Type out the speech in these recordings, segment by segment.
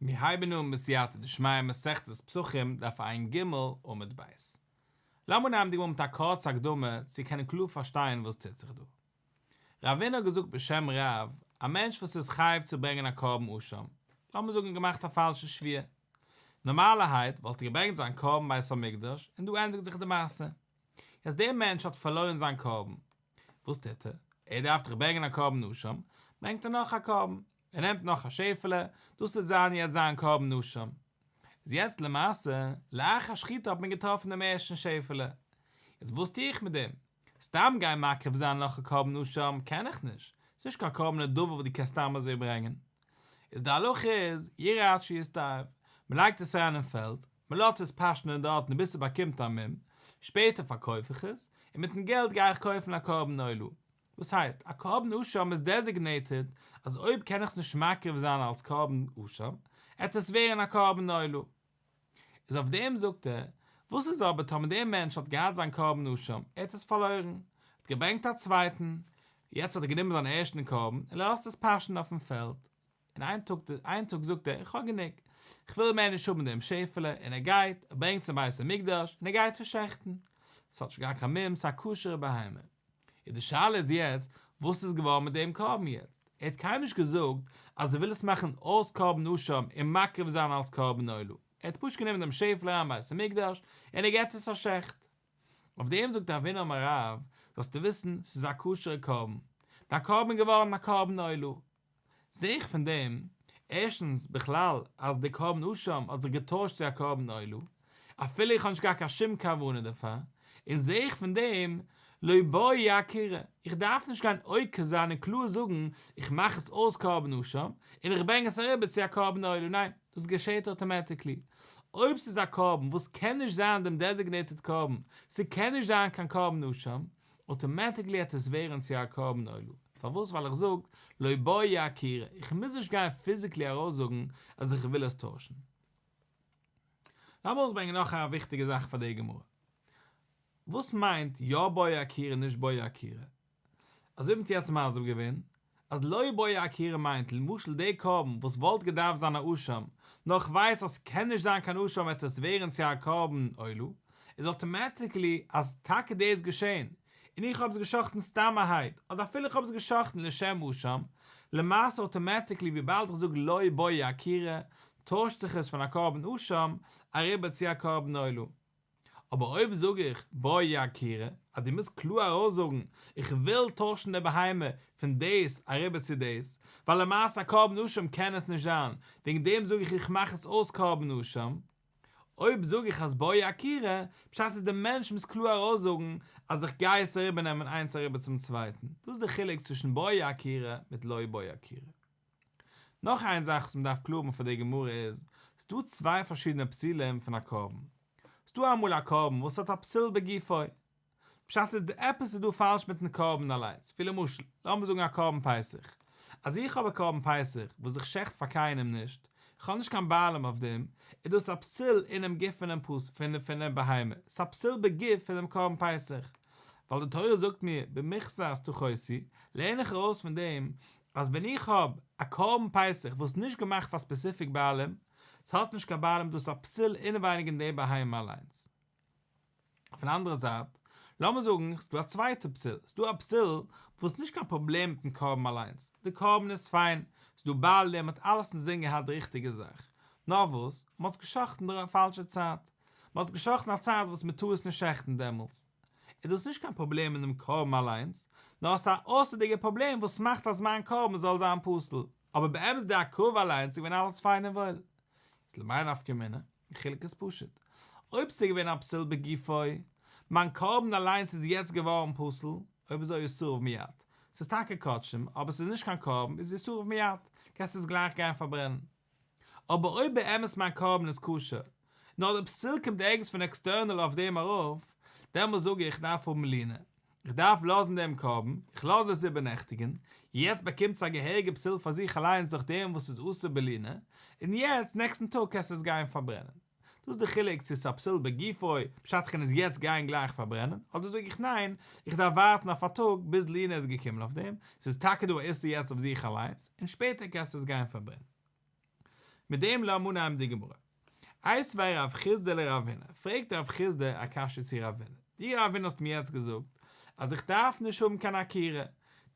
מיר הייבן אן בסייעתא דשמיא מסכת פסחים דף ע"ג עמוד ב'. לאמיר נעמען די גמרא מיט א קורצע הקדמה צו קענען קלאר פארשטיין וואס טוט זיך דא. רבינא האט געזאגט בשם רב, א מענטש וואס איז חייב צו ברענגען א קרבן אשם, לאמיר זאגן געמאכט א פאלשע שבועה, נארמאלערהייט וואלט ער געברענגט זיין קרבן בית המקדש און דא ענדיגט זיך די מעשה. יעצט דער מענטש האט פארלוירן זיין קרבן, וואס טוט ער? ער דארף דאך ברענגען א קרבן אשם, ברענגט ער נאך א קרבן, ער נעמט נאך א שעפעלע, דאס וועט זיין יעצט זיין קרבן אשם. איז יעצט למעשה, לאחר שחיטה האט מען געטראפן דעם ערשטן שעפעלע. יעצט וואס טו איך מיט דעם? סתם גיין מקריב זיין נאך א קרבן אשם קען איך נישט, ס'איז נישט קיין קרבן נדבה וואס דו קענסט סתם אזוי ברענגען. איז די הלכה איז, ירעה עד שיסתאב, מ'לייגט עס אריין אין פעלד, מ'לאזט עס פאשענען דארטן ביז ס'באקומט א מום, שפעטער פארקויף איך עס, און מיטן געלט גיי איך קויפן א קרבן עולה. וואס הייסט, א קרבן אשם איז דעזיגנעיטעד אז אויב קען איך עס נישט מקריב זיין אלס קרבן אשם, עט עס ווערן א קרבן עולה. איז אויף דעם זאגט ער, וואס איז אבער טאמער דער מענטש האט געהאט זיין קרבן אשם, ער האט עס פארלוירן, ער האט געברענגט א צווייטן, יעצט האט ער גענומען זיין ערשטן קרבן און ער לאזט עס פאשען אויפן פעלד, און איין טאג איין טאג זאגט ער איך האב גענוג, איך וויל מער נישט האבן דעם שעפעלע, און ער גייט, ער ברענגט צום בית המקדש, און ער גייט עס שעכטן, עס האט נישט געהאט קיין מום, ס'איז א כשר'ע בהמה. און די שאלה איז יעצט, וואס איז געווארן מיט דעם קרבן יעצט? ער האט קיינמאל נישט געזאגט אז ער וויל עס מאכן אויס קרבן אשם און מקריב זיין אלס קרבן עולה, ער האט פשוט גענומען דעם שעפעלע אריין בית המקדש און ער געבט עס א שעכט. אויף דעם זאגט רבינא אמר רב, זאלסטו וויסן, ס'איז א כשר'ע קרבן, דיין קרבן איז געווארן א קרבן עולה. זע איך פון דעם, ערשטנס, בכלל אז די קרבן אשם האט זיך געטוישט צו א קרבן עולה, אפילו איך האב נישט געהאט קיין שום כוונה דערפאר, און זע איך פון דעם, לא בעי עקירה, איך דארף נישט גיין עוקר זיין און קלאר זאגן, איך מאך עס אויס קרבן אשם, און איך ברענג עס אריבער צו א קרבן עולה, ניין, דאס געשעט automatically. אויב ס'איז א קרבן וואס קען נישט זיין דעם designated קרבן, ס'קען נישט זיין קיין קרבן אשם, automatically העט עס ווערן צו א קרבן עולה. פארוואס? ווייל איך זאג לא בעי עקירה, איך מוז נישט גיין physically ארויסזאגן אז איך וויל עס טוישן. לאמיר אויסברענגען נאך א וויכטיגע זאך פאר די גמרא. וואס מיינט יא בעי עקירה נישט בעי עקירה? אזוי ווי מ'האט יעצט מסביר געווען, אז לא בעי עקירה מיינט למשל די קרבן וואס וואלט געדארפט זיין א אשם, נאר כ'ווייס אז ס'קען נישט זיין קיין אשם וועט עס ווערן צו א קרבן עולה, איז automatically אז טאקע דאס געשען, און איך האב עס געשחט'ן סתמ'ערהייט, אדער אפילו איך האב עס געשחט'ן לשם אשם, למעשה automatically וויבאלד איך זאג לא בעי עקירה, טוישט זיך עס פון א קרבן אשם אריבער צו א קרבן עולה. אבער אויב זאג איך בעי עקירה, אז דו מוזט קלאר ארויסזאגן איך וויל טוישן די בהמה פון דאס אריבער צו דאס, ווייל למעשה א קרבן אשם קען עס נישט זיין, וועגן דעם זאג איך איך מאך עס אויס קרבן אשם. אויב זאג איך אז בעי עקירה, פשט איז די מענטש מוז קלאר ארויסזאגן אז איך גיי עס אריבערנעמען איינס אריבער צום צווייטן, דאס איז די חילוק צווישן בעי עקירה מיט לא בעי עקירה. נאך איין זאך וואס מען דארף קלאר האבן פאר די גמרא איז, ס'דא צוויי פארשידענע פסולים פון א קרבן. ס'דא אמאל א קרבן וואס האט א פסול בגופו. פשט איז די עפעס איז דא פאלש מיטן קרבן אליינס, ווי למשל, לאמיר זאגן א קרבן פסח. אז איך האב א קרבן פסח וואס איך שעכט פאר קיינעם נישט, איך האב נישט קיין בעלים אויף דעם, איז דאס א פסול אינעם גוף פונעם פס פונעם בהמה, ס'איז א פסול בגוף פונעם קרבן פסח. ווייל די תורה זאגט מיר במכסת תכוסו, לערן איך ארויס פון דעם אז ווען איך האב א קרבן פסח וואס נישט געמאכט פאר specific בעלים, ס'האט נישט קיין בעלים דאס א פסול אינעווייניג אין די בהמה אליינס. אויפן אנדערע זייט, לאמיר זאגן ס'דא א צווייטע פסול, ס'דא א פסול וואס נישט קיין פראבלעם מיטן קרבן אליינס, די קרבן איז פיין, ס'דא בעלים מ'האט אלעס אינזין געהאט די ריכטיגע זאך, נאר וואס, מ'האט עס גע'שחט'ן די פאלשע צייט, מ'האט עס גע'שחט'ן א צייט וואס מ'טאר עס נישט שעכטן דעמאלטס. איז דאס נישט קיין פראבלעם אין דעם קרבן אליינס, נאר עס איז א אויסערדיגע פראבלעם וואס מאכט אז מיין קרבן זאל זיין פסול, אבער באמת די הקרבה אליינס איז געווען אלעס פיין און וואויל. איז למאי נפקא מינה? די חילוק איז פשוט. אויב ס'איז געווען א פסול בגופו, מיין קרבן אליינס איז יעצט געווארן פסול, אויב אזוי ישרף מיד. ס'איז טאקע קדשים, אבער ס'איז נישט קיין קרבן, איז ישרף מיד, קענסט עס גלייך גיין פארברענען. אבער אויב באמת מיין קרבן איז כשר, נאר די פסול קומט ערגעץ פון external אויף דעם ארויף, דעמאלס זאג איך איך דארף האבן לינה, איך דארף לאזן דעם קרבן, איך לאז עס איבערנעכטיגן, יעצט באקומט עס א געהעריגע פסול פאר זיך אליינס דורך דעם וואס ס'איז אסור בלינה, און יעצט נעקסטן טאג קענסטו עס גיין פארברענען. דאס איז די חילוק צו ס'איז א פסול בגופו, פשט כ'קען עס יעצט גיין גלייך פארברענען, אדער זאג איך ניין, איך דארף ווארטן אויף א טאג ביז לינה איז געקומען אויף דעם, ס'איז טאקע דא א איסור יעצט אויף זיך אליינס, און שפעטער קענסטו עס גיין פארברענען. מיט דעם לאמיר אנהייבן די גמרא. איתיביה רב חסדא לרב הונא, פרעגט רב חסדא א קשיא צו רב הונא, דו רב הונא האסט מיר יעצט געזאגט אז איך דארף נישט האבן קיין עקירה,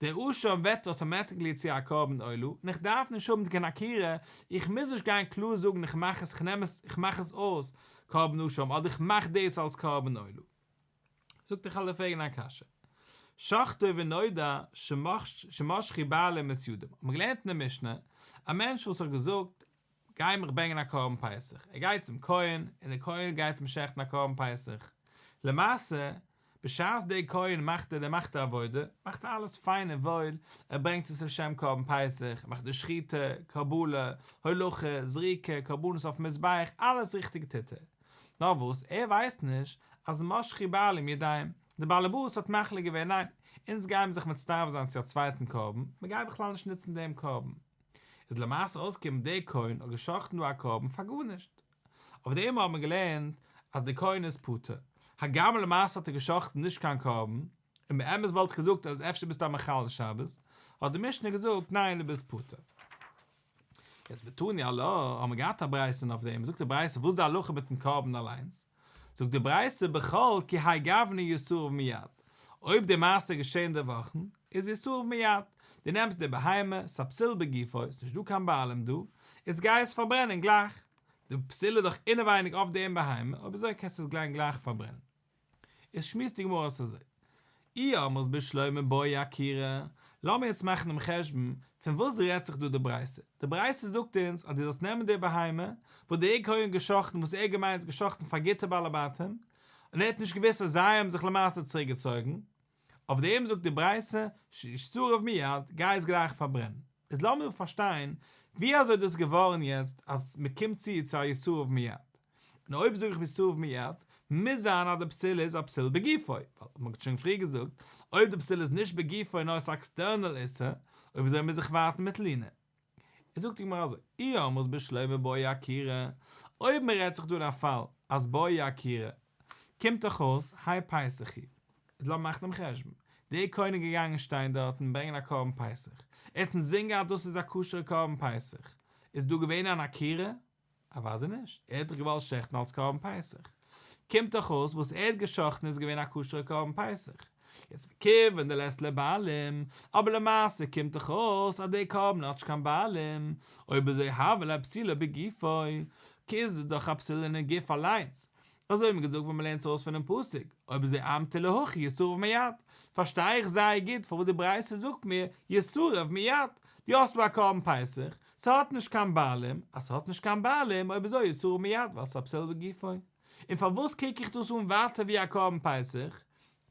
דער אשם ווערט אטאמעטיקלי צו א קרבן עולה, און איך דארף נישט האבן קיין עקירה, איך מוז נישט גיין קלאר זאגן איך מאך עס, איך נעם עס, איך מאך עס אויס קרבן אשם אדער איך מאך דאס אלס קרבן עולה. זאגט ער איך וועל דיר פרעגן א קשיא. שחטו ונודע שמשכו בעלים את ידם, האט מען געלערנט אין די משנה, א מענטש וואס האט געזאגט גיי מיך ברענגען א קרבן פסח, ער גייט צום כהן, און דער כהן גייט אים שעכטן א קרבן פסח, למעשה, בשעת דער כהן מאכט ער מאכט די עבודה, מאכט ער אלעס פיין און וואויל, ער ברענגט עס לשם קרבן פסח, ער מאכט די שחיטה, קבלה, הולכה, זריקה, קרבנות אויפן מזבח, אלעס ריכטיג טוט ער. נאר וואס, ער ווייסט נישט אז משכו בעלים ידיהם, דער באלעבאס האט מחליט געווען ניין, אונז גיימיר זיך מצטרף זיין צו א צווייטן קרבן, מען גייט בכלל נישט נוצן דעם קרבן. איז למעשה אויסגעקומען דער כהן האט גע'שחט'ן דא א קרבן פאר גארנישט. אויף דעם האט מען געלערנט אז דער כהן איז פטור, הגם למעשה האט ער גע'שחט'ן נישט קיין קרבן, און באמת וואלט איך געזאגט אז אפשר ביסטו א מחלל שבת, האט די משנה געזאגט ניין דו ביסט פטור. יעצט ותני עלה, האבן מיר געהאט א ברייתא אויף דעם, זאגט די ברייתא וואס איז די הלכה מיטן קרבן אליינס? זאגט די ברייתא בחול כי האי גוונא ישרף מיד, אויב די מעשה איז געשען די וואכן, איז ישרף מיד, דו נעמסט די בהמה, ס'א פסול בגופו, ס'נישט דא קיין בעלים דא, איז גיי עס פארברענען גלייך, די פסול איז דאך אינעווייניג אויף דעם בהמה, אויב אזוי קענסטו עס גיין גלייך פארברענען. איז שמועסט די גמרא אויס אזוי, אי אמרת בשלמא בעי עקירה, לאמיר יעצט מאכן דעם חשבון, פון וואס רעדט זיך דא די ברייתא? די ברייתא זאגט אונז אז דו זאלסט נעמען די בהמה וואס דער כהן האט גע'שחט'ן וואס ער האט געמיינט איז גע'שחט'ן פאר גוטע בעלי בתים, און ער האט נישט געוואוסט אז זיי האבן זיך למעשה צוריק געצויגן, אויף דעם זאגט די ברייתא, שישרף מיד, גיי עס גלייך פארברענען. איז לאמיר פארשטיין ווי אזוי דאס איז געווארן יעצט אז מען קומט צו צו א ישרף מיד. און אויב זאג איך ישרף מיד, מוז זיין אז די פסול איז א פסול בגופו, ווייל מען האט שוין פריער געזאגט, אויב די פסול איז נישט בגופו נאר עס איז א עקסטערנעל איסור, אויב אזוי מוז איך ווארטן מיט לינה. איז זאגט די גמרא אזוי, אי אמרת בשלמא בעי עקירה, אויב מען רעדט זיך דא אין א פאל אז בעי עקירה, קומט דאך אויס האי פסח הוא. איז לאמיר מאכן דעם חשבון, דער כהן איז געגאנגען שטיין דארטן ברענגען א קרבן פסח, ער האט אינזין געהאט דאס איז א כשר'ע קרבן פסח, איז דא געווען אן עקירה? אוודאי נישט, ער האט דאך געוואלט שעכטן אלס קרבן פסח. קומט דאך אויס וואס ער האט געשאכטן איז געווען א כשר'ע קרבן פסח. יעצט וכיוון דלית ליה בעלים, אבער למעשה קומט דאך אויס אז דער קרבן האט נישט קיין בעלים, אויב אזוי הוה ליה פסולו בגופו, איז עס דאך א פסול אינעם גוף אליינס, אזוי האט מען געזאגט ווען מ'לערנט עס ארויס פונעם פסוק, אויב אזוי אמטו להכי ישרף מיד, פארשטיי איך זייער גוט פארוואס די ברייתא זאגט מיר ישרף מיד, דו האסט דא א קרבן פסח, ס'האט נישט קיין בעלים, אז ס'האט נישט קיין בעלים אויב אזוי ישרף מיד ווייל ס'איז א פסול בגופו. און פארוואס קוק איך דאס אן ווייטער ווי א קרבן פסח?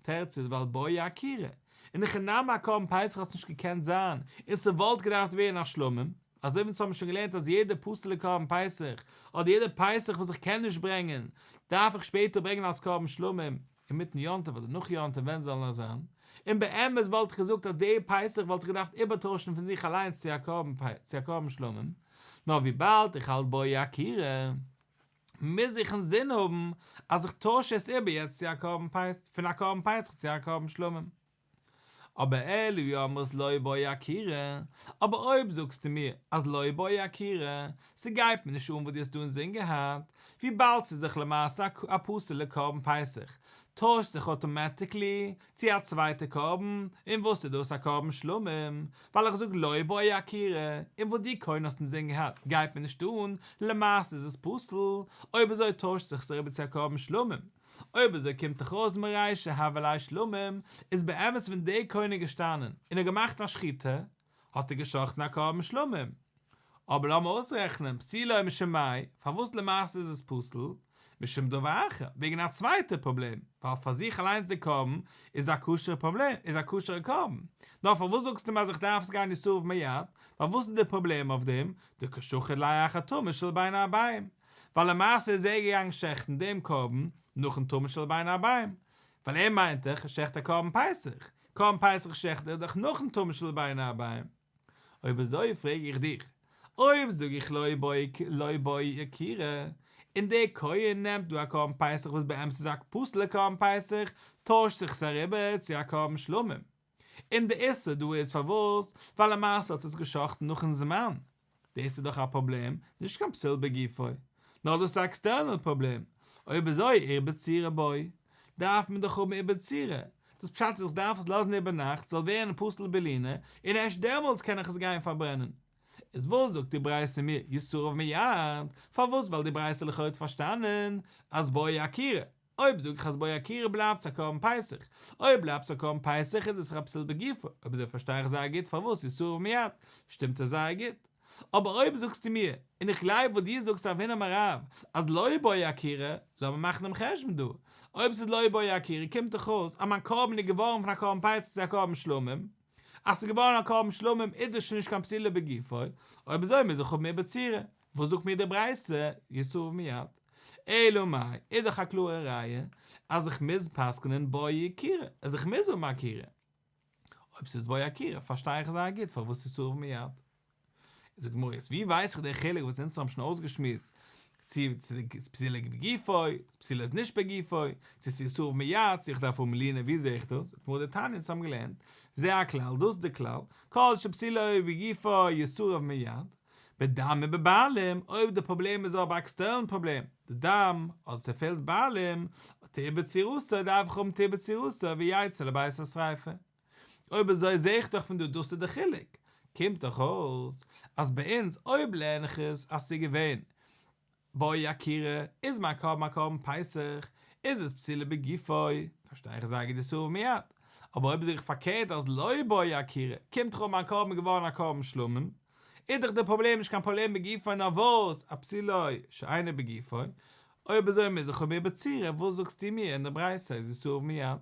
תירוץ איז ווייל בעי עקירה, אין הכי נמי א קרבן פסח האט נישט געקענט זיין, און ס'וואלט געדארפט ווערן א שלמים, אזוי ווי אונז האבן שוין געלערנט אז יעדע פסול'ע קרבן פסח, אדער יעדע פסח וואס איך קען נישט ברענגען, דארף איך שפעטער ברענגען אלס קרבן שלמים, אינמיטן יום טוב אדער נאך יום טוב ווען זאל נאר זיין, און באמת וואלט איך געזאגט אז די פסח וואלט זיך געדארפט איבערטוישן פון זיך אליינס צו א קרבן צו א קרבן שלמים, נאר וויבאלד איך האלט בעי עקירה, מוז איך אינזין האבן אז איך טויש עס איבער יעצט צו א קרבן פסח, פון א קרבן פסח צו א קרבן שלמים. אבער אלא אי אמרת לא בעי עקירה, אבער אויב זאגסטו מיר אז לא בעי עקירה, ס'גייט מיר נישט אן וואס דו האסט דא אינזין געהאט, וויבאלד ס'איז דאך למעשה א פסול'ע קרבן פסח, טוישט זיך אטאמעטיקלי צו א צווייטע קרבן, און וואס איז דאס א קרבן שלמים? ווייל איך זאג לא בעי עקירה, און וואס דו כהן האסט אינזין געהאט גייט מיר נישט אן, למעשה איז עס פסול, אויב אזוי טוישט זיך עס אריבער צו א קרבן שלמים, אויב אזוי קומט דאך אויס מרישא הוה ליה שלמים, איז באמת ווען דער כהן איז געשטאנען און האט געמאכט א שחיטה, האט ער געשחט'ן א קרבן שלמים. אבער לאמיר אויסרעכענען, פסולו משום מאי, פארוואס למעשה איז עס פסול? משום דבר אחר, וועגן א צווייטע פראבלעם, ווייל פאר זיך אליינס די קרבן איז א כשר'ע פראבלעם, איז א כשר'ע קרבן. נאר פארוואס זאגסטו מיר אז איך דארף עס גיין ישרף מיד? ווייל וואס איז די פראבלעם אויף דעם? דקא שחיט ליה אחר תמיד של בין הערבים. ווייל למעשה איז ער געגאנגען שעכטן דעם קרבן נאכן תמיד של בין הערבים. ווייל ער מיינט דאך ער שעכט א קרבן פסח, קרבן פסח שעכט ער דאך נאכן תמיד של בין הערבים. אויב אזוי פרעג איך דיך, אויב זאג איך לא בעי לא בעי עקירה, און דער כהן נעמט דא א קרבן פסח וואס באמת איז א פסול'ע קרבן פסח, טוישט זיך עס אריבער צו א קרבן שלמים. און די איסור דא איז פארוואס? ווייל למעשה האט עס געשאכטן נאכן זמן. דאס איז דאך א פראבלעם, נישט קיין פסול בגופו, נאר דאס איז א עקסטערנעל פראבלעם, אויב אזוי עיבור צורה בעי, דארף מען דאך האבן עיבור צורה, דאס פשט איז איך דארף עס לאזן איבער נאכט ס'זאל ווערן פסול בלינה, און ערשט דעמאלטס קען איך עס גיין פארברענען. איז וואס זאגט די ברייתא מיר ישרף מיד? פארוואס ווייל די ברייתא לכאו' האט פארשטאנען אז בעי עקירה, אויב זאג איך אז בעי עקירה בלייבט עס א קרבן פסח, אויב בלייבט עס א קרבן פסח איז עס א פסול בגופו, אויב אזוי פארשטיי איך זייער גוט פארוואס ישרף מיד, שטימט עס זייער גוט. אבער אויב זאגסטו מיר, און איך גלייב וואס דו זאגסט רב הונא אמר רב, אז לא בעי עקירה, לאמיר מאכן דעם חשבון דא, אויב ס'איז לא בעי עקירה קומט דאך אויס אז מיין קרבן איז געווארן פון א קרבן פסח צו א קרבן שלמים, אז ס'איז געווארן א קרבן שלמים איז דאס שוין נישט קיין פסולו בגופו, אויב אזוי מוז איך האבן עיבור צורה, וואס זאגט מיר די ברייתא, ישרף מיד? אלא מאי, איז דאך א קלארע ראיה אז איך מוז פסק'נען בעי עקירה, אז איך מוז האבן עקירה. אויב ס'איז בעי עקירה פארשטיי איך זייער גוט פארוואס ישרף מיד. זאגט די גמרא יעצט ווי ווייס איך די חילוק וואס אונז האבן שוין אויסגעשמועסט צו צו די פסולו בגופו, פסולו איז נישט בגופו, צו ס'איז ישרף מיד, צו איך דארף האבן לינה, ווי זעה איך דאס? זאגט די גמרא דתניא אונז האבן געלערנט, זה הכלל, דאס איז די כלל, כל שפסולו בגופו ישרף מיד, בדם ובבעלים, אויב די פראבלעם איז אבער א עקסטערנעל פראבלעם, די דם, אדער ס'פעלט בעלים, תעובר צורתו דארף איך האבן תעובר צורתו ויצא לבית השריפה. אויב אזוי זעה איך דאך פון דא דאס איז די חילוק, קומט דאך אויס אז ביי אונז אויב לערן איך עס אז ס'איז געווען בעי עקירה איז מיין קרבן א קרבן פסח איז עס פסולו בגופו, פארשטיי איך זייער גוט ישרף מיד, אבער אויב זאג איך פארקערט אז לא בעי עקירה קומט דאך אויס מיין קרבן איז געווארן א קרבן שלמים, איז דאך די פראבלעם נישט קיין פראבלעם בגופו נאר וואס א פסולו שאינו בגופו, אויב אזוי מוז איך האבן עיבור צורה, וואס זאגסטו מיר אין די ברייתא איז ישרף מיד?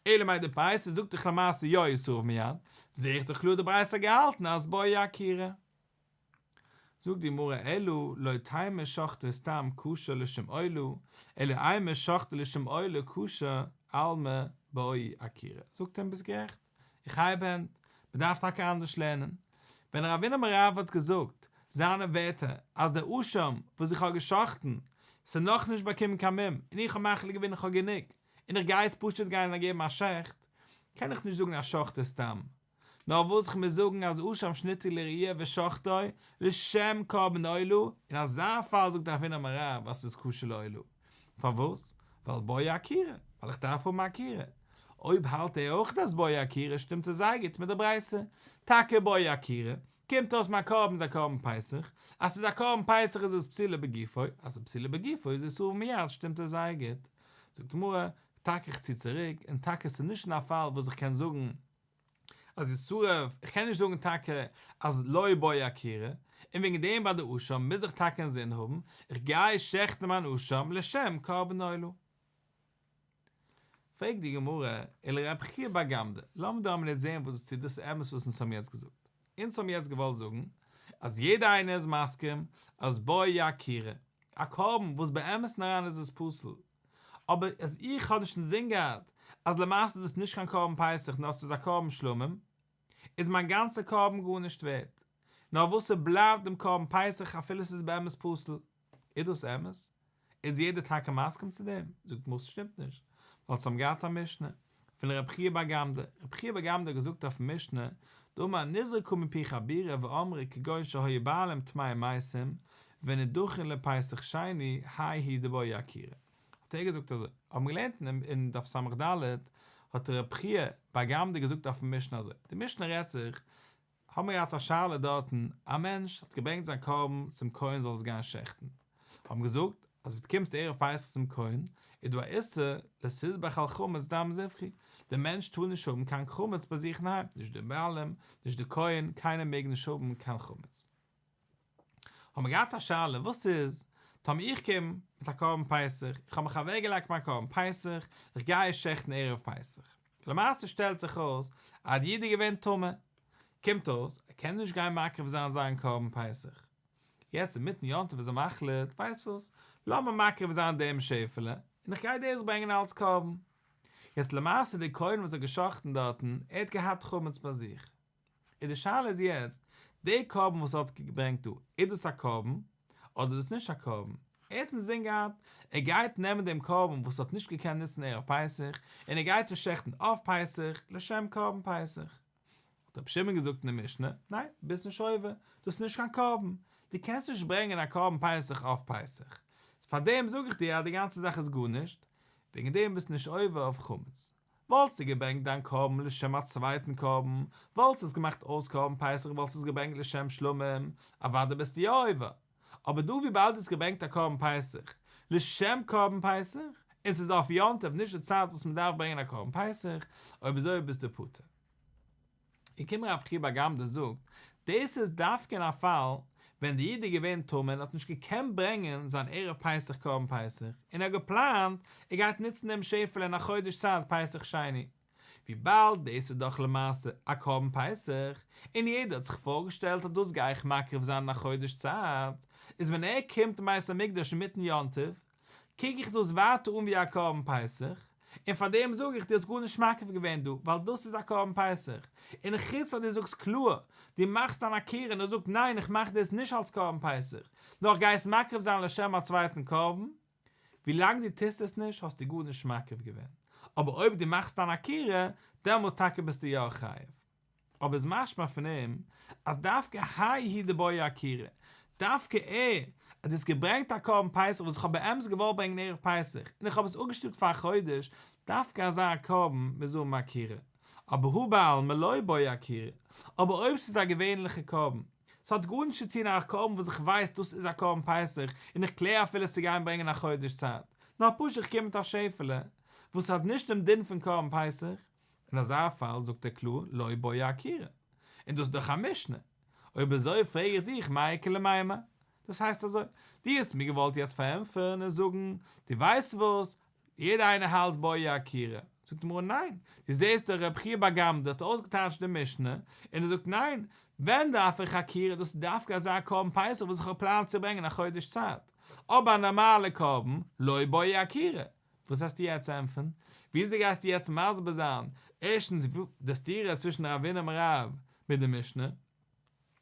אלא מאי די ברייתא זאגט דאך למעשה יא ישרף מיד, זעה איך דאך קלאר די ברייתא האט געהאלטן אז בעי עקירה. זאגט די גמרא אלא לא תימא שחטו סתם כשר לשם עולה, אלא אימא שחטו לשם עולה כשר אלמא בעי עקירה. זאגט אים ביסט גערעכט, איך הייב הענט, מען דארף טאקע אנדערש לערנען. ווען רב הונא אמר רב האט געזאגט זיינע ווערטער אז דער אשם וואס איך האב גע'שחט'ן ס'איז נאכנישט באקומען קיין מום און איך האב מחליט געווען איך האב גענוג און איך גיי עס פשוט גיין און געבן א שעכט, קען איך נישט זאגן אז שחטו סתם. נאר וואס איך מוז זאגן אז אשם שניטל לראיה ושחטו לשם קרבן עולה, אין אזא פאל זאגט רב הונא אמר רב אז ס'איז כשר לעולה. פארוואס? ווייל בעי עקירה, ווייל איך דארף האבן עקירה. אויב האלט ער אויך אז בעי עקירה שטימט עס זייער גוט מיט די ברייתא. טאקע בעי עקירה, קומט אויס מיין קרבן איז א קרבן פסח, אז ס'איז א קרבן פסח איז עס פסולו בגופו, אז ס'איז פסולו בגופו איז ישרף מיד שטימט עס זייער גוט. זאגט די גמרא, טאקע איך צי צוריק, און טאקע ס'איז נישט אין א פאל וואס איך קען זאגן אז ישרף, איך קען נישט זאגן טאקע אז לא בעי עקירה, און וועגן דעם ביי די אשם מוז איך טאקע אינזין האבן, איך גיי שעכטן מיין אשם לשם קרבן עולה. פרעגט די גמרא, ולרב חייא בר גמדא, לאמיר דא א מינוט זען וואס צו דאס איז אמת וואס אונז האבן יעצט געזאגט. אונז האבן יעצט געוואלט זאגן אז יעדער איינער איז מסכים אז בעי עקירה, א קרבן וואס באמת'ן אריין איז עס פסול, אבער אז איך האב נישט אינזין געהאט אז למעשה איז דאס נישט קיין קרבן פסח נאר ס'איז א קרבן שלמים, איז מיין גאנצע קרבן גארנישט ווערט, נאר וואס ס'בלייבט דעם קרבן פסח אפילו ס'איז באמת פסול. איז דאס אמת? איז יעדער טאקע מסכים צו דעם? זאגט די גמרא ס'שטימט נישט, ווייל אונז האבן געהאט א משנה פון רב חייא בר גמדא, רב חייא בר גמדא האט געזאגט אויפן משנה, דאמר נזרקה מפי חבורה ואמרו כגון שהיו בעלים טמאי מתים ונידחין לפסח שני האי הוא דבעי עקירה. האט ער געזאגט אזוי, האבן מיר געלערנט אין דף ס"ד, האט רב חייא בר גמדא געזאגט אויפן משנה אזוי, די משנה רעדט זיך האבן מיר געהאט א שאלה דארטן, א מענטש האט געברענגט זיין קרבן צום כהן זאל עס גיין שעכטן, האבן געזאגט אז ווען דו קומסט ערב פסח צום כהן איז דא א איסור לא תזבח על חמץ דם זבחי, דער מענטש טאר נישט האבן קיין חמץ ביי זיך אינדערהיים, נישט דער בעלים, נישט דער כהן, קיינער מעג נישט האבן קיין חמץ. האבן מיר געהאט א שאלה, וואס איז טאמער איך קום מיט א קרבן פסח, איך האב מיך אוועקגעלייגט מיין קרבן פסח, איך גיי עס שעכטן ערב פסח, למעשה שטעלט זיך אויס אז די איד איז געווען טמא, קומט אויס ער קען נישט גיין מקריב זיין זיין קרבן פסח, יעצט אינמיטן יום טוב איז ער מחליט, ווייסט וואס, לאמיר מקריב זיין דעם שעפעלע, און איך גיי דאס ברענגען אלץ קרבן. יעצט למעשה דער כהן וואס האט גע'שחט'ן דארטן, ער האט געהאט חמץ ביי זיך, איז די שאלה איז יעצט, די קרבן וואס ער האט געברענגט דא, איז דאס א קרבן, אדער איז דאס נישט א קרבן? ער האט אינזין געהאט, ער גייט נעמען דעם קרבן וואס ער האט נישט געקענט נוצן ערב פסח, און ער גייט עס שעכטן אויף פסח, לשם קרבן פסח. האט רבי שמעון געזאגט אין די משנה, ניין, ביסט נישט עובר, דאס איז נישט קיין קרבן. דו קענסט נישט ברענגען א קרבן פסח אויף פסח, פאר דעם זאג איך דיר אז די גאנצע זאך איז גארנישט, וועגן דעם ביסטו נישט עובר אויף חמץ. וואלסטו געברענגט דיין קרבן לשם א צווייטן קרבן, וואלסט עס געמאכט אויס קרבן פסח וואלסט עס געברענגט לשם שלמים, אוודאי ביסטו יא עובר. אבער דא וויבאלד דו האסט געברענגט א קרבן פסח לשם קרבן פסח, און ס'איז אויף יום טוב נישט די צייט וואס מ'דארף ברענגען א קרבן פסח, אויב אזוי ביסטו פטור. און קומט רב חייא בר גמדא זאגט, דאס איז דווקא אין א פאל ווען די איד איז געווען טמא און האט נישט געקענט ברענגען זיין ערב פסח קרבן פסח, און ער האט געפלאנט ער גייט נוצן דעם שעפעלע אין א חודש צייט פסח שני, וויבאלד דאס איז דאך למעשה א קרבן פסח, און יעדער האט זיך פארגעשטעלט אז דאס גיי איך מקריב זיין אין א חודש צייט, איז ווען ער קומט אין בית המקדש אינמיטן יום טוב, קוק איך דאס ווייטער אן ווי א קרבן פסח, און פאר דעם זאג איך דו האסט גארנישט מקריב געווען דא, ווייל דאס איז א קרבן פסח, און חוץ אז דו זאגסט קלאר, דו מאכסט אן עקירה און דו זאגט ניין איך מאך דאס נישט אלס קרבן פסח, נאר איך גיי עס מקריב זיין לשם א צווייטן קרבן, ווילאנג דו טוסט עס נישט האסטו גארנישט מקריב געווען, אבער אויב דו מאכסט אן עקירה, דעמאלס טאקע ביסטו יא חייב. אבער איז משמע פון אים אז דווקא האי הוא דבעי עקירה, דווקא ער אז דו האסט געברענגט א קרבן פסח וואס איך האב באמת געוואלט ברענגען ערב פסח און איך האב עס אפגעשטופט פאר א חודש, דווקא אזא קרבן מוז האבן עקירה, אבער הא בעלמא לא בעי עקירה, אבער אויב ס'איז א געווענליכע קרבן, ס'האט גארנישט צו טון א קרבן וואס איך ווייס דאס איז א קרבן פסח און איך קלער אפילו עס צו גיין ברענגען א חודש צייט, נאר פשוט איך קום מיט א שעפעלע וואס האט נישט דעם דין פון קרבן פסח, אין אזא פאל זאגט ער קלאר לא בעי עקירה, און דאס איז דאך א משנה, אויב אזוי פרעג איך דיך מאי איכא למימר, דאס הייסט אזוי, דו האסט מיר געוואלט יעצט פארענטפערן און זאגן, דו ווייסט וואס, יעדער איינער האלט בעי עקירה, זאגט די גמרא ניין, דו זעסט דאך רב חייא בר גמדא האט אויסגעטייטשט די משנה, און ער זאגט ניין, ווען דארף איך עקירה, דאס איז דווקא אזא קרבן פסח וואס איך האב געפלאנט צו ברענגען א חודש צייט, אבער א נארמאלע קרבן, לא בעי עקירה, וואס וועסטו יעצט ענטפערן? וויאזוי גייסטו יעצט מסביר זיין ערשטנס די סתירה צווישן רב הונא אמר רב מיט די משנה?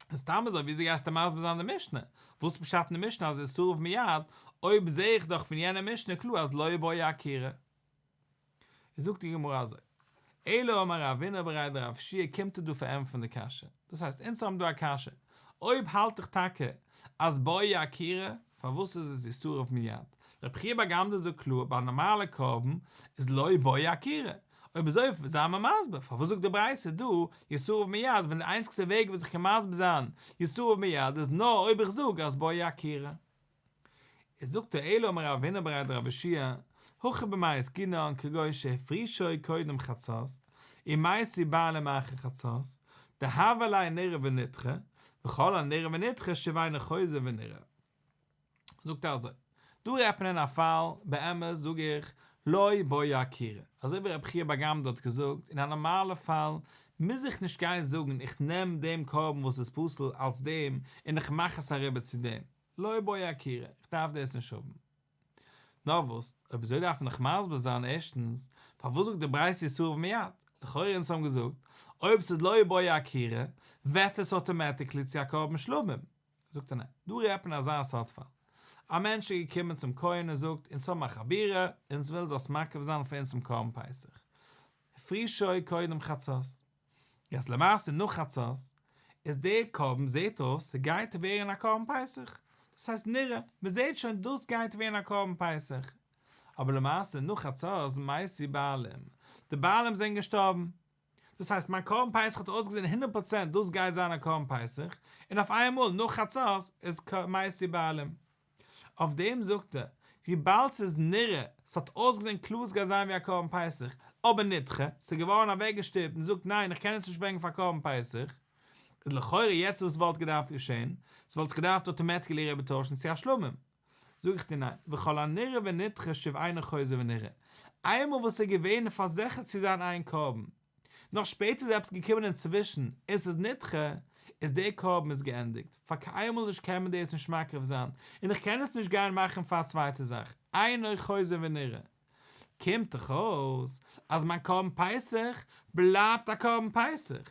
און סתם אזוי וויאזוי גייסטו מסביר זיין די משנה? וואס איז פשט אין די משנה אז ישרף מיד, אויב זעה איך דאך פון יענע משנה קלאר אז לא בעי עקירה? איז זאגט די גמרא אזוי, אלא אמר רב הונא בריה דרב יהושע קומט ער דא פארענטפערן די קשיא, דאס הייסט אונז האבן דא א קשיא, אויב האלט איך טאקע אז בעי עקירה, פארוואס איז עס ישרף מיד? רב חייא בר גמדא זאגט קלאר ביי א נארמאלע קרבן איז לא בעי עקירה, אויב אזוי זיי מיר מסביר פארוואס זאגט די ברייתא דא ישרף מיד ווען די איינציגסטע וועג וואס איך קען מסביר זיין ישרף מיד איז נאר אויב איך זאג אז בעי עקירה. איז זאגט ער אלא אמר רב הונא בריה דרב יהושע הכא במאי עסקינן כגון שהפרישו קודם חצות ומתו בעלים אחר חצות דהוה ליה נראה ונדחה וכל הנראה ונדחה שוב אינו חוזר ונראה. זאגט ער אזוי, דא רעדט מען אין א פאל, באמת זאג איך, לא בעי עקירה, אזוי ווי רב חייא בר גמדא האט געזאגט, אין א נארמאלע פאל מוז איך נישט גיין זאגן איך נעם דעם קרבן וואס איז פסול אלס דעם און איך מאך עס אריבער צו דעם, לא בעי עקירה, איך דארף דאס נישט האבן. נאר וואס, אויב אזוי דארף מען דאך מסביר זיין ערשטנס, פארוואס זאגט די ברייתא ישרף מיד? לכאורה אונז האבן געזאגט, אויב ס'איז לא בעי עקירה, ווערט עס אטאמעטיקלי צו א קרבן שלמים. זאגט ער ניין, דא רעדט מען אזא סארט פאל. א מענטש איז געקומען צום כהן און זאגט, אונז האבן א חבורה, אונז ווילן זאלסט מקריב זיין פאר אונז צום קרבן פסח. הפרישו קודם חצות. יעצט למעשה נאך חצות, איז דער קרבן זעט אויס ס'גייט ווערן א קרבן פסח. דאס הייסט נראה, מ'זעט שוין דאס גייט ווערן א קרבן פסח. אבער למעשה נאך חצות מתו בעלים, די בעלים זענען געשטארבן. דאס הייסט מיין קרבן פסח האט אויסגעזען הונדערט פראצענט דאס גייט זיין א קרבן פסח, און אויף איינמאל נאך חצות איז מתו בעלים. אויף דעם זאגט ער, וויבאלד ס'איז נראה, ס'האט אויסגעזען קלאר ס'גייט זיין ווי א קרבן פסח, אבער נדחה, ס'איז געווארן אוועקגעשטופט און זאגט ניין איך קען עס נישט ברענגען פאר קרבן פסח, איז לכאורה יעצט וואס וואלט געדארפט געשען, ס'וואלט זיך געדארפט אטאמעטיקלי איבערטוישן צו א שלמים. זאג איך דיר ניין, וכל הנראה ונדחה שוב אינו חוזר ונראה, איינמאל וואס ס'איז געווען פארזיכערט צו זיין איין קרבן, נאר שפעטער איז עפעס געקומען אינצווישן און ס'איז נדחה, איז דער קרבן איז געענדיגט, פאר קיינמאל נישט קען מען דאס נישט מקריב זיין, און איך קען עס נישט גיין מאכן פאר א צווייטע זאך, אינו חוזר ונראה. קומט דאך אויס אז מיין קרבן פסח בלייבט א קרבן פסח.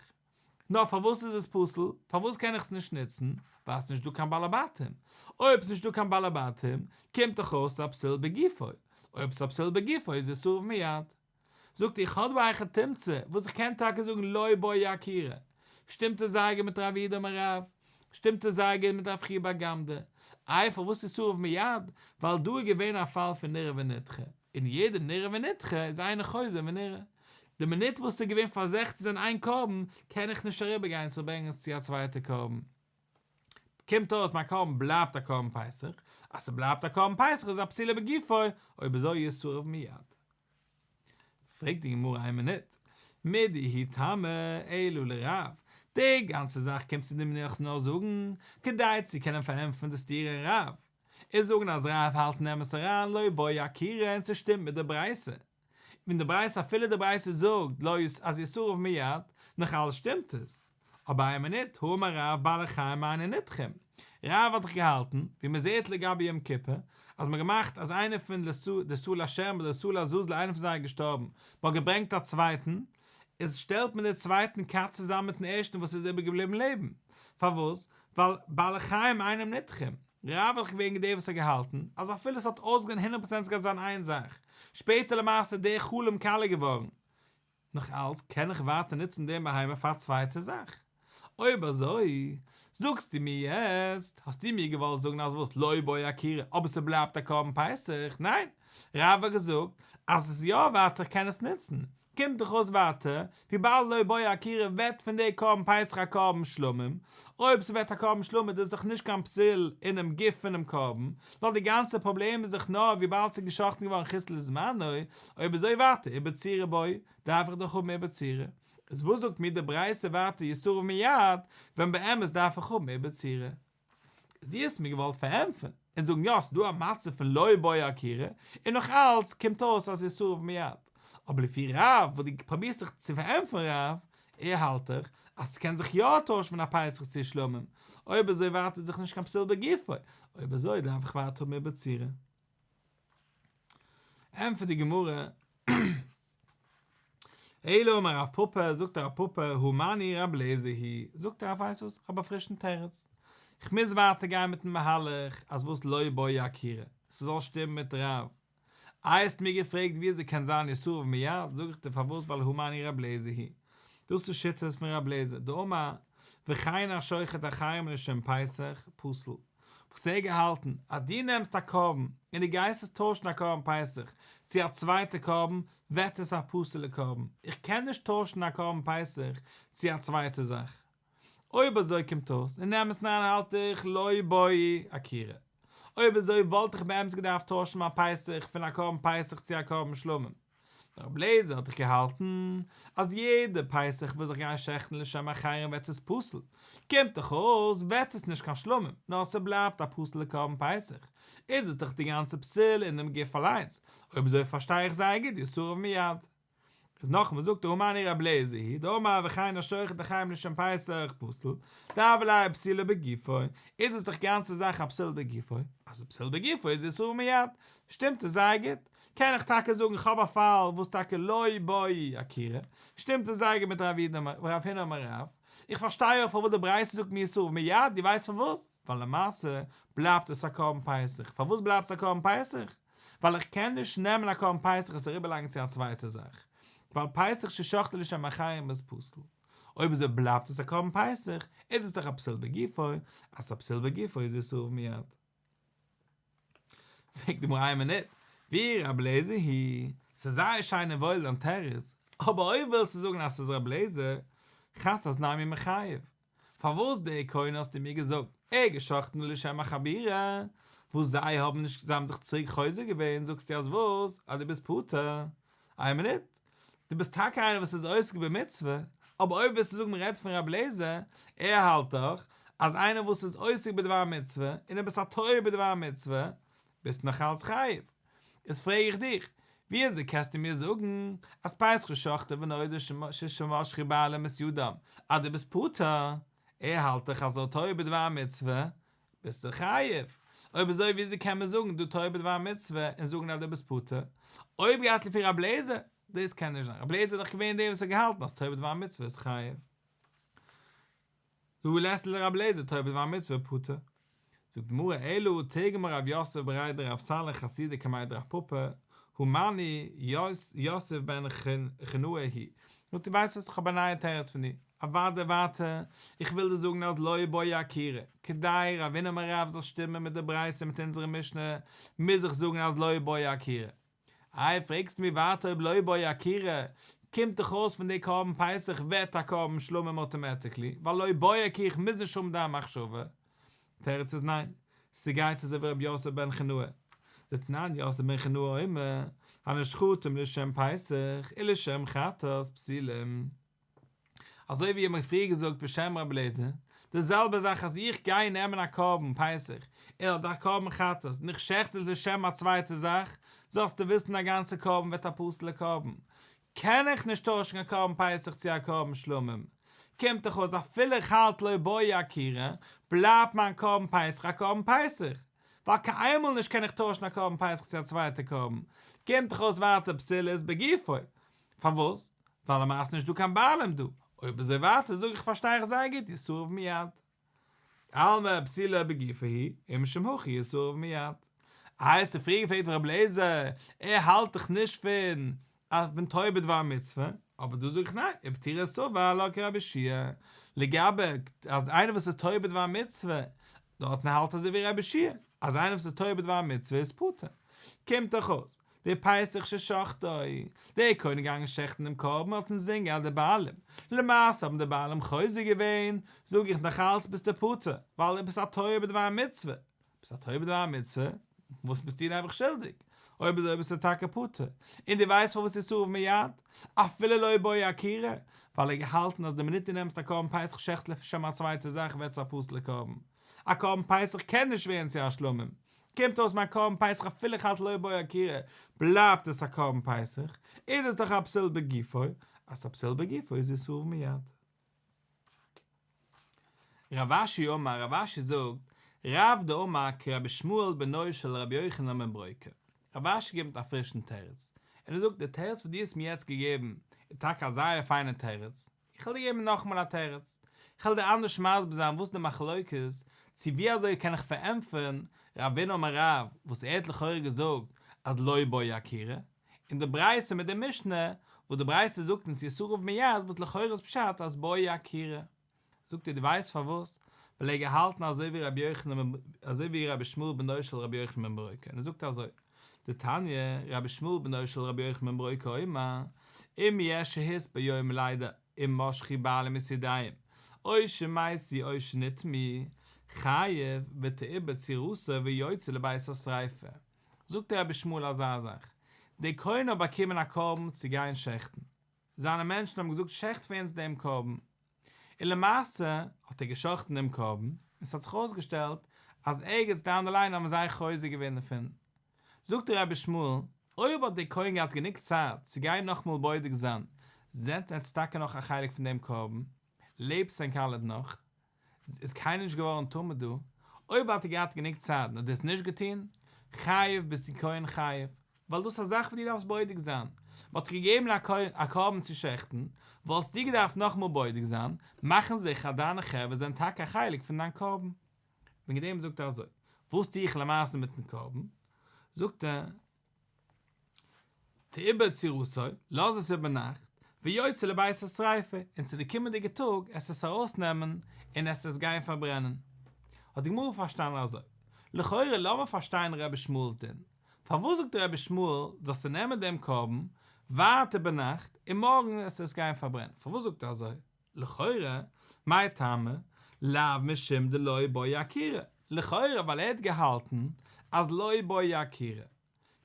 נאר פארוואס איז עס פסול? פארוואס קען איך עס נישט נוצן? ווייל עס איז נישט דא קיין בעלי בתים. אויב עס איז נישט דא קיין בעלי בתים, קומט דאך אויס ס'איז א פסול בגופו. אויב עס איז א פסול בגופו איז ישרף מיד. זאגט איך האב דא א היכי תמצא וואס איך קען טאקע זאגן לא בעי עקירה. שטימט עס זייער גוט מיט רב יהודה אמר רב. שטימט עס זייער גוט מיט רב חייא בר גמדא. איי פארוואס ישרף מיד? ווייל דא איז געווען א פאל פון נראה ונדחה, און יעדע נראה ונדחה איז אינו חוזר ונראה. די מינוט וואס ס'איז געווען פארזעכט צו זיין איין קרבן, קען איך נישט אריבערגיין צו ברענגען עס צו א צווייטע קרבן. קומט אויס מיין קרבן בלייבט א קרבן פסח, אז ס'בלייבט א קרבן פסח איז א פסולו בגופו, אויב אזוי ישרף מיד. פרעגט די גמרא איין מינוט, מידי הוא טעמא אלא לרב, די גאנצע זאך קומסטו דו מיר נאר זאגן כדי צו קענען פארענטפערן די סתירה אין רב, און זאגן אז רב האלט אין אמת אריין לא בעי עקירה און ס'שטימט מיט די ברייתא, און די ברייתא אפילו די ברייתא זאגט לא יס אז ישרף מיד, נאך אלס שטימט עס. אבער איין מינוט, האמר רב בעלי חיים אינן נדחים. רב האט דאך געהאלטן, ווי מען זעהט לגבי יום כיפור, אז מען האט געמאכט אז איינער פון די שעיר לשם אדער שעיר לעזאזל איינער פון זיי איז געשטארבן, מען האט געברענגט א צווייטן, איז שטעלט מען די צווייטן כת צוזאמען מיטן ערשטן וואס איז איבערגעבליבן לעבן. פארוואס? ווייל בעלי חיים אינם נדחים. רב האט דאך געווען דער וואס האט געהאלטן אז אפילו עס האט אויסגעזען הונדערט פראצענט ס'גייט זיין איין זאך, שפעטער למעשה איז דער חלום קאליע געווארן, נאך אלץ קען איך ווייטער נוצן דעם בהמה פאר א צווייטע זאך. אויב אזוי, זאגסטו מיר יעצט, האסטו מיר געוואלט זאגן אז וואס לא בעי עקירה אבער ס'בלייבט א קרבן פסח, ניין, רב האט געזאגט אז עס איז יא ווייטער איך קען עס נוצן, קומט דאך אויס ווייטער, וויבאלד לא בעי עקירה ווערט פון די קרבן פסח א קרבן שלמים, אויב ס'ווערט א קרבן שלמים איז דאס דאך נישט קיין פסול אינעם גוף פונעם קרבן, נאר די גאנצע פראבלעם איז דאך נאר וויבאלד ס'איז גע'שחט'ן געווארן חוץ לזמנו, אויב אזוי ווייטער עיבור צורה בעי, דארף איך דאך האבן עיבור צורה. איז וואס זאגט מיר די ברייתא ווייטער ישרף מיד, ווען באמת דארף איך האבן עיבור צורה? איז דו האסט מיר געוואלט פארענטפערן און זאגן יא ס'דא א מצב פון לא בעי עקירה און נאך אלץ קומט אויס אז ישרף מיד, אבער לפי רב וואס דו פרובירסט זיך צו פארענטפערן רב, ער האלט דאך אז ס'קען זיך יא טוישן פון א פסח צו שלמים, אויב אזוי ווייטער איז דאך נישט קיין פסול בגופו, אויב אזוי דארף איך ווייטער האבן עיבור צורה. ענטפערט די גמרא, אלא אמר רב פפא, זאגט רב פפא, הא מני רב לעזער היא, זאגט ער, ווייסט וואס, כ'האב א פרישן תירוץ, כ'מוז ווייטער גיין מיטן מהלך אז וואס לא בעי עקירה, ס'זאל שטימען מיט רב. איי האסט מיר געפרעגט ווי אזוי קען זיין ישרף מיד, זאג איך דיר פארוואס ווייל הא מני רב לעזער היא, דאס איז שיטת פון רב לעזער, דאמר, וכן השוחט אחרים לשם פסח, פסול. וואס ער האט געהאלטן אז דו נעמסט א קרבן און דו גייסט עס טוישן א קרבן פסח צו א צווייטע קרבן ווערט עס א פסול'ע קרבן, איך קען נישט טוישן א קרבן פסח צו א צווייטע זאך. אויב אזוי קומט אויס אין אמת'ן אריין האלט איך לא בעי עקירה. אויב אזוי וואלט איך באמת געדארפט טוישן מיין פסח פון א קרבן פסח צו א קרבן שלמים. נאר רבי אליעזר האט דאך געהאלטן אז יעדע פסח וואס איך גיי שעכטן לשם אחרים ווערט עס פסול, קומט דאך אויס ווערט עס נישט קיין שלמים נאר ס'בלייבט א פסול'ע קרבן פסח, איז דאס דאך די גאנצע פסול אין דעם גוף אליינס, אויב אזוי פארשטיי איך זייער גוט ישרף מיד. איז נאכאמאל זאגט ער הא מני רבי אליעזר היא דאמר וכן השוחט אחרים לשם פסח פסול, דהוה ליה פסולו בגופו, איז דאס דאך גאנצע זאך א פסול בגופו, אז ס'איז פסול בגופו איז ישרף מיד, שטימט עס זייער גוט. קען איך טאקע זאגן כ'האב א פאל וואס טאקע לא בעי עקירה, שטימט עס זייער גוט מיט רב הונא אמר רב, איך פארשטיי אויך פארוואס די ברייתא זאגט מיר ישרף מיד, דו ווייסט פארוואס? ווייל למעשה בלייבט עס א קרבן פסח, פארוואס בלייבט עס א קרבן פסח? ווייל איך קען נישט נעמען א קרבן פסח עס אריבערלייגן צו א צווייטע זאך, ווייל פסח ששחטו לשם אחרים איז פסול, אויב אזוי בלייבט עס א קרבן פסח, איז עס דאך א פסול בגופו, אז ס'איז א פסול בגופו איז ישרף מיד. פרעגט די גמרא איין מינוט, ואי רבי אליעזר היא ס'איז זייער שיין און וואויל דיין תירוץ, אבער אויב ווילסטו זאגן אז ס'איז רבי אליעזר, חטאת נמי מיחייב, פארוואס דער כהן האסטו מיר געזאגט, ער האט געשחט'ן לשם החבורה, וואס זיי האבן נישט זיי האבן זיך צוריק חוזר געווען, זאגסטו אז וואס, אז דו ביסט פטור, איין מינוט, דו ביסט טאקע איינער וואס איז עוסק במצוה, אבער אויב ווילסטו זאגן מ'רעדט פון רבי אליעזר, ער האלט דאך אז איינער וואס איז עוסק בדבר מצוה, און דו ביסט א טועה בדבר מצוה, ביסט נאך אלץ חייב. איז פרעג איך דיך, ווי אזוי קענסטו מיר זאגן אז פסח ששחטו ונודע שמשכו בעלים את ידם, אז דו ביסט פטור? ער האלט דאך אז א טועה בדבר מצוה, ביסטו חייב. אויב אזוי וויאזוי קען מען זאגן דו טועה בדבר מצוה און זאגן אז דו ביסט פטור? אויב גייט לפי רבי אליעזר, דאס קען נישט זיין, רבי אליעזר איז דאך געווען דער וואס האט געהאלטן אז טועה בדבר מצוה איז חייב. והא לית ליה לרבי אליעזר טועה בדבר מצוה פטור. זאגט די גמרא אלא תרגמה רב יוסף בריה דרב סלא חסידא קמיה דרב פפא, הא מני יוסף בן חונאי היא. זאגט ער ווייסט וואס איך האב א נייע תירוץ פון דיר. אוודאי ווייטער, איך וויל דיר זאגן אז לא בעי עקירה, כדי רב הונא אמר רב זאל שטימען מיט די ברייתא מיט אונזערע משנה, מוז איך זאגן אז לא בעי עקירה. איי פרעגסטו מיר ווייטער אויב לא בעי עקירה, קומט דאך אויס פון די קרבן פסח ווערט א קרבן שלמים אטאמעטיקלי, ווייל לא בעי עקירה איך מוז נישט האבן דיין מחשבה. תירוץ איז ניין, ס'גייט אזוי ווי רבי יוסף בן חינאי, דתנן יוסף בן חינאי אומר, הנשחטים לשם פסח ולשם חטאת פסולים. אזוי ווי האמיר פריער געזאגט בשם רבי אליעזר, די זעלבע זאך אז איך גיי נעמען א קרבן פסח אדער א קרבן חטאת און איך שעכט עס לשם א צווייטע זאך, זאלסטו וויסן א גאנצע קרבן ווערט א פסול'ע קרבן, קען איך נישט טוישן א קרבן פסח צו א קרבן שלמים, קומט דאך אויס אפילו איך האלט לא בעי עקירה, בלייבט מיין קרבן פסח א קרבן פסח, ווייל קיינמאל נישט קען איך טוישן א קרבן פסח צו א צווייטע קרבן, קומט דאך אויס ווייטער פסול איז בגופו, פארוואס? ווייל למעשה נישט דא קיין בעלים דא, אויב אזוי ווייטער זאג איך פארשטיי איך זייער גוט ישרף מיד. אלמא פסולו בגופו הוא, ומשום הכי ישרף מיד. איי האסטו פריער געפרעגט רבי אליעזר, ער האלט דאך נישט פון אז פון טועה בדבר מצוה, אבער דא זאג איך ניין, ובפטירה סבר לה כרבי יהושע לגבי אז איינער וואס איז טועה בדבר מצוה, דארטן האלט אזוי ווי רבי יהושע אז איינער וואס איז טועה בדבר מצוה איז פטור. קומט דאך אויס, די פסח ששחטו, דער כהן איז געגאנגען שעכטן דעם קרבן האט אינזין געהאט די בעלים, למעשה האבן די בעלים חוזר געווען, זאג איך נאך אלץ ביסטו פטור, ווייל דו ביסט א טועה בדבר מצוה, ביסט א טועה בדבר מצוה, וואס ביסטו נעבעך שולדיג? אויב אזוי ביסטו טאקע פטור, און דו ווייסט פארוואס ישרף מיד, אפילו לא בעי עקירה, ווייל ער האט געהאלטן אז די מינוט דו נעמסט א קרבן פסח שעכטסט לשם א צווייטע זאך ווערט עס א פסול'ע קרבן, א קרבן פסח קען נישט ווערן צו א שלמים, קומט אויס מיין קרבן פסח אפילו איך האלט לא בעי עקירה בלייבט עס א קרבן פסח, איז עס דאך א פסול בגופו, אז ס'איז א פסול בגופו איז ישרף מיד. רב אשי אמר, רב אשי זאגט, רב דאמר כרבי ישמעאל בנו של רבי יוחנן בן ברוקה. רב אשי גיבט א פרישן תירוץ, און ער זאגט די תירוץ וואס דו האסט מיר יעצט געגעבן איז טאקע א זייער פיינע תירוץ, איך וועל דיר געבן נאכאמאל א תירוץ, איך וועל דיר אנדערש מסביר זיין וואס די מחלוקת, צו ווי אזוי קען איך פארענטפערן רב הונא אמר רב וואס ער האט לכאורה געזאגט אז לא בעי עקירה, און די ברייתא מיט די משנה וואס די ברייתא זאגט אונז ישרף מיד וואס לכאורה איז פשט אז בעי עקירה. זאגט ער דו ווייסט פארוואס? ווייל ער האט געהאלטן אזוי ווי רבי יוחנן אזוי ווי רבי ישמעאל בנו של רבי יוחנן בן ברוקה און ער זאגט אזוי דתניא רבי ישמעאל בנו של רבי יוחנן בן ברוקה אומר אם יש שהות ביום לידע אם משכו בעלים את ידיהם או שמתו או שנטמאו חייב ותעובר צורתו ויוצא לבית השריפה זאגט רבי ישמעאל אזא זאך דער כהן האט באקומען א קרבן צו גיין שעכטן זיינע מענטשן האבן געזאגט שעכט פאר אונז דעם קרבן, און למעשה האט ער געשאכטן דעם קרבן, און ס'האט זיך אויסגעשטעלט אז ערגעץ דאון די ליין האבן זיי חוזר געווען דערפון. זאגט דער רבי ישמעאל, אויב האט דער כהן געהאט גענוג צייט צו גיין נאכאמאל בודק זיין, זענט עטץ טאקע נאך א חלק פון דעם קרבן? לעבטס ענק אלע נאך? איז קיינער נישט געווארן טמא דא? אויב האט ער געהאט גענוג צייט און האט דאס נישט געטון, חייב ביסטו כהן חייב, ווייל דאס איז א זאך וואס דו דארפסט בודק זיין, מען האט דיר געגעבן א קרבן צו שעכטן, וואלסטו געדארפט נאכאמאל בודק זיין, מאכן זיכער אז דיינע חברה זענען טאקע א חלק פון דיין קרבן. וועגן דעם זאגט ער אזוי, וואס טו איך למעשה מיטן קרבן? זאגט ער, תעובר צורתו, לאז עס איבער נאכט, ויוצא לבית השריפה, און צו די קומענדיגע טאג עסט עס ארויסנעמען און עסט עס גיין פארברענען. האט די גמרא פארשטאנען אזוי, לכאורה לאמיר פארשטיין רבי ישמעאל'ס דין, פארוואס זאגט רבי ישמעאל זאלסטו נעמען דעם קרבן, ווארט איבער נאכט, און מארגן עסט עס גיין פארברענען, פארוואס זאגט ער אזוי? לכאורה, מאי טעמא, לאו משום דלא בעי עקירה, לכאורה ווייל ער האט געהאלטן אז לא בעי עקירה.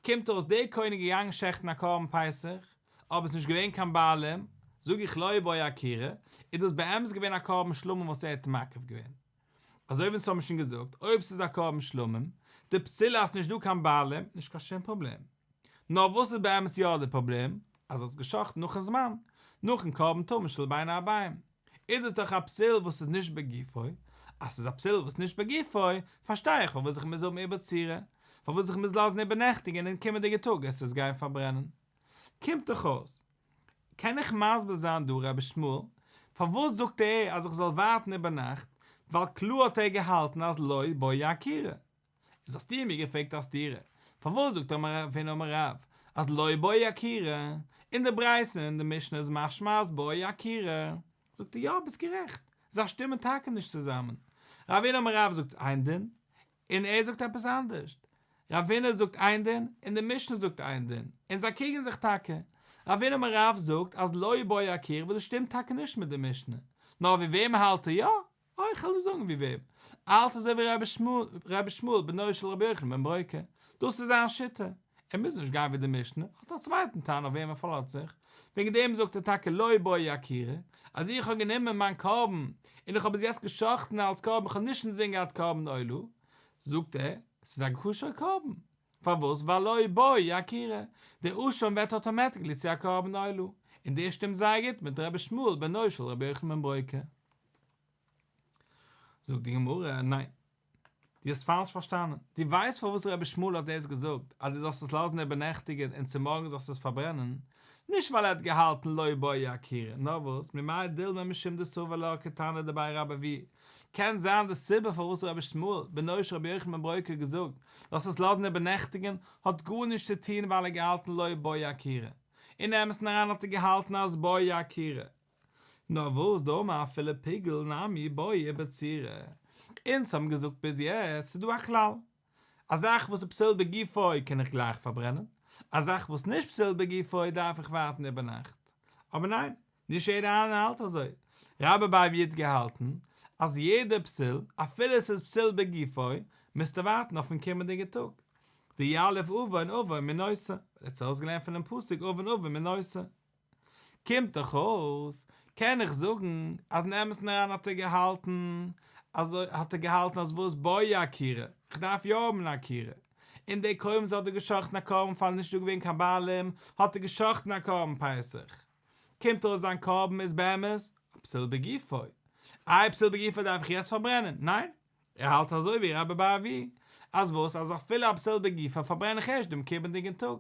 קומט אויס דער כהן איז געגאנגען שעכטן א קרבן פסח, אבער עס איז נישט געווען קיין בעלים, זאג איך לא בעי עקירה, איז דאס באמת געווען א קרבן שלמים וואס ער האט מקריב געווען. אזוי ווי אונז האבן שוין געזאגט, אויב ס'איז א קרבן שלמים, די פסול אז ס'נישט דא קיין בעלים, נישט קיין שום פראבלעם. נאר וואס איז באמת יא די פראבלעם? אז ער האט עס גע'שחט'ן נאכן זמן, נאכן קרבן תמיד של בין הערביים. איז דאס דאך א פסול וואס איז נישט בגופו, אז ס'איז א פסול וואס נישט בגופו, פארשטיי איך פארוואס איך מוז האבן עיבור צורה, פארוואס איך מוז לאזן איבערנעכטיגן און קומענדיגע טאג עס עס גיין פארברענען. קומט דאך אויס, קען איך מסביר זיין דא רבי ישמעאל, פארוואס זאגט ער אז איך זאל ווארטן איבערנאכט, ווייל קלאר האט ער געהאלטן אז לא בעי עקירה. איז האסטו מיר געפרעגט א סתירה, פארוואס זאגט רב הונא אמר רב אז לא בעי עקירה, אין די ברייתא און די משנה איז משמע אז בעי עקירה. זאגט ער יא ביסט גערעכט, זיי שטימען טאקע נישט צוזאמען, רב הונא אמר רב זאגט איין דין, און ער זאגט עפעס אנדערשט, רב הונא זאגט איין דין, און די משנה זאגט איין דין, און זיי קריגן זיך טאקע, רב הונא אמר רב זאגט אז לא בעי עקירה וואס דאס שטימט טאקע נישט מיט די משנה, נאר ווי וועם האלט ער יא? אוי איך וועל דיר זאגן ווי וועם, ער האלט אזוי ווי רבי ישמעאל בנו של רבי יוחנן בן ברוקה, דאס איז זיין שיטה, ער מוז נישט גיין ווי די משנה, האט א צווייטן תנא אויף וועם ער פארלאזט זיך, וועגן דעם זאגט ער טאקע לא בעי עקירה, אז איך האב גענומען מיין קרבן און איך האב עס יעצט גע'שחט'ן אלס קרבן, איך האב נישט אינזין געהאט קרבן עולה, זאגט ער, עס איז א כשר'ע קרבן, פארוואס ווייל לא בעי עקירה, די אשם ווערט אטאמעטיקלי צו א קרבן עולה, און דאס שטימט זייער גוט מיט רבי ישמעאל בנו של רבי יוחנן בן ברוקה. זאגט די גמרא, ניין, דו האסט פאלש פארשטאנען, דו ווייסט פארוואס רבי ישמעאל האט דאס געזאגט אז דו זאלסט עס לאזן איבערנעכטיגן און צומארגן זאלסטו עס פארברענען, נישט ווייל ער האט געהאלטן לא בעי עקירה, נאר וואס, ממאי דילמא משום דסבר לה כתנא דבי רבה בר אבוה, קען זיין די סיבה פארוואס רבי ישמעאל בנו של רבי יוחנן בן ברוקה האט געזאגט זאלסט עס לאזן איבערנעכטיגן האט גארנישט צו טון ווייל ער האט געהאלטן לא בעי עקירה, אין אמת'ן אריין האט ער געהאלטן אז בעי עקירה. נאר וואס דאמר אפילו פיגול נמי בעי עיבור צורה, אונז האבן געזאגט ביז יעצט ס'איז דא א כלל, א זאך וואס איז פסול בגופו קען איך גלייך פארברענען, א זאך וואס נישט פסול בגופו דארף איך ווארטן איבערנאכט. אבער ניין, נישט יעדער איינער האלט אזוי. רבה בר אבוה האט געהאלטן אז יעדער פסול, אפילו עס איז פסול בגופו, מוזטו ווארטן אויפן קומענדיגן טאג. דיליף עון עון מנותר, ווייל ער האט עס ארויסגעלערנט פונעם פסוק עון עון מנותר. קומט דאך אויס, קען איך זאגן אז אין אמת'ן אריין האט ער געהאלטן אזוי, האט ער געהאלטן אז וואס בעי עקירה, איך דארף יא האבן עקירה, און דער קרבן וואס האט ער גע'שחט'ן א קרבן פאר נישט דא געווען קיין בעלים, האט ער גע'שחט'ן א קרבן פסח, קומט אויס זיין קרבן איז באמת א פסול בגופו, איי פסול בגופו דארף איך יעצט פארברענען, ניין? ער האלט אזוי ווי רבה בר אבוה, אז וואס אז אפילו א פסול בגופו פארברען איך ערשט דעם קומענדיגן טאג.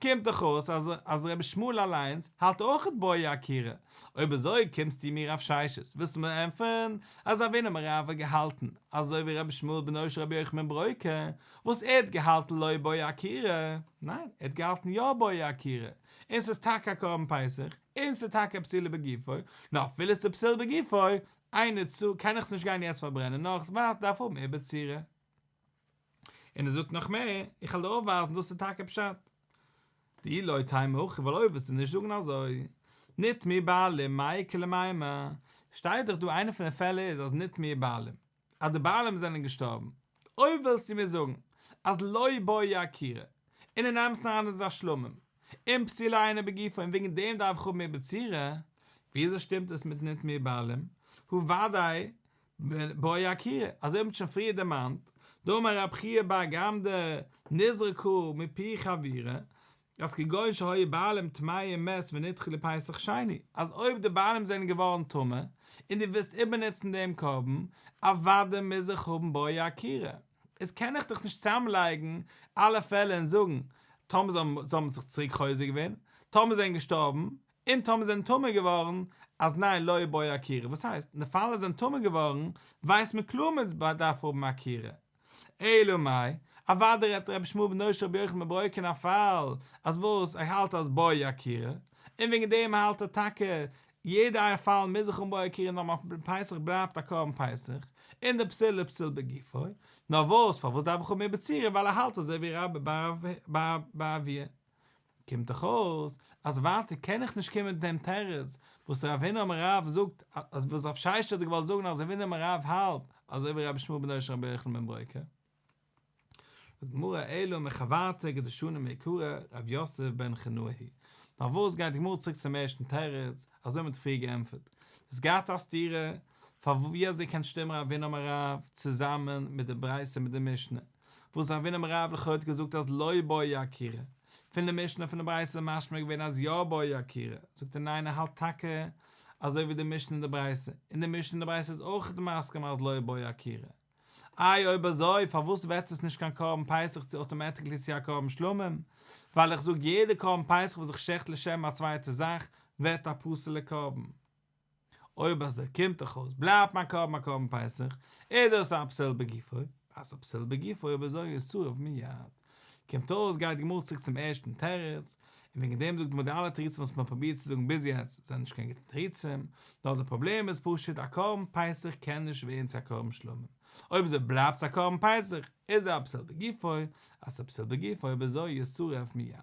קומט דאך אויס אז אז רבי ישמעאל אליינס האלט אויכעט בעי עקירה, אויב אזוי קומסטו מיר רב ששת ווילסטו מיר ענטפערן אז רב הונא אמר רב האט געהאלטן אזוי ווי רבי ישמעאל בנו של רבי יוחנן בן ברוקה וואס ער האט געהאלטן לא בעי עקירה, ניין ער האט געהאלטן יא בעי עקירה, און ס'איז טאקע א קרבן פסח, און ס'איז טאקע פסולה בגופו, נאר אפילו ס'איז פסול בגופו אינו צ קען איך עס נישט גיין יעצט פארברענען נאר איך ווארט דארף האבן עיבור צורה. און ער זאגט נאך מער, איך וועל דיר אויפווייזן דאס איז טאקע פשט. דאי לא תימא הכי ווייל אויב וועסטו נישט זאגן אזוי, נטמאו בעלים מאי איכא למימר, שטייט דאך דא איינע פון די פעלער איז אז נטמאו בעלים, אז די בעלים זענען געשטארבן, אויב ווילסטו מיר זאגן אז לא בעי עקירה, און אין אמת'ן אריין איז עס א שלמים, און פסולה אינה בגופו און וועגן דעם דארף איך האבן עיבור צורה, וויאזוי שטימט עס מיט נטמאו בעלים? הא ודאי בעי עקירה, אזוי האט מען שוין פריער דערמאנט, דאמר רב חייא בר גמדא נזרקה מפי חבורה, אז כגון שהיו בעלים טמאי מת ונדחו לפסח שני, אז אויב די בעלים זענען געווארן טמא, און דו ווילסט איבערנוצן דעם קרבן, אוודאי מוז איך האבן בעי עקירה. איז קען איך דאך נישט צוזאמלייגן אלע פעלער און זאגן, טאמער זיי האבן זיך צוריק חוזר געווען, טאמער זיי זענען געשטארבן, און טאמער זיי זענען טמא געווארן, אז ניין לא בעי עקירה, וואס הייסט, אין די פאל אז זיי זענען טמא געווארן, ווייסט מען קלאר מען דארף האבן עקירה. אלא מאי, אוודאי רעדט רבי ישמעאל בנו של רבי יוחנן בן ברוקה אין א פאל אז וואס, ער האלט אז בעי עקירה, און וועגן דעם האלט ער טאקע יעדע איין פאל מוז איך האבן בעי עקירה נאר מיין פסח בלייבט א קרבן פסח, און די פסול איז פסול בגופו, נאר וואס פארוואס דארף איך האבן עיבור צורה ווייל ער האלט אזוי ווי רבה בר אבוה. קומט דאך אויס אז ווייטער קען איך נישט קומען מיט דעם תירוץ וואס רב הונא אמר רב זאגט אז וואס רב ששת האט געוואלט זאגן אז רב הונא אמר רב האלט אזוי ווי רבי ישמעאל בנו של רבי יוחנן בן ברוקה. זאגט די גמרא אלא מחוורתא כדשני מעיקרא רב יוסף בן חונאי היא. נאר וואס גייט די גמרא צוריק צום ערשטן תירוץ, אזוי מ'האט פריער געענטפערט. דאס געהאט א סתירה, פאר ווי אזוי קען שטימען רב הונא אמר רב צוזאמען מיט די ברייתא מיט די משנה, וואס רב הונא אמר רב לכאו' האט געזאגט אז לא בעי עקירה, פון די משנה פון די ברייתא איז משמע געווען אז יא בעי עקירה, זאגט ער ניין ער האלט טאקע אזוי ווי די משנה און די ברייתא, און די משנה און די ברייתא איז אויך מסכים אז לא בעי עקירה. איי אויב אזוי פארוואס ווערט עס נישט קיין קרבן פסח צו אטאמעטיקלי צו א קרבן שלמים? ווייל איך זאג יעדע קרבן פסח וואס איך שעכט לשם א צווייטע זאך ווערט א פסול'ע קרבן. אויב אזוי קומט דאך אויס בלייבט מיין קרבן א קרבן פסח, איז דאס א פסול בגופו, אז א פסול בגופו אויב אזוי איז שרוף מיד. קומט אויס גייט די גמרא צוריק צום ערשטן תירוץ, און וועגן דעם זאגט די גמרא די אלע תירוצים וואס מען האט פרובירט צו זאגן ביז יעצט זענען נישט קיין גוטע תירוצים, נאר די פראבלעם איז פשוט א קרבן פסח קען נישט ווערן צו א קרבן שלמים, אויב אזוי בלייבט עס א קרבן פסח, איז ער א פסול בגופו, אז ס'איז פסול בגופו אויב אזוי ישרף מיד.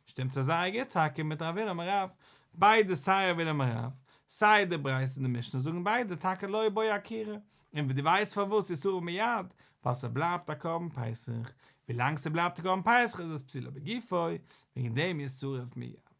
שטימט עס זייער גוט טאקע מיט רב הונא אמר רב, ביידע סיי רב הונא אמר רב, סיי די ברייתא און די משנה זאגן ביידע טאקע לא בעי עקירה, און ווי דו ווייסט פארוואס ישרף מיד, ווייל ס'בלייבט א קרבן פסח, ווילאנג ס'בלייבט א קרבן פסח איז עס פסולה בגופו, וועגן דעם ישרף מיד.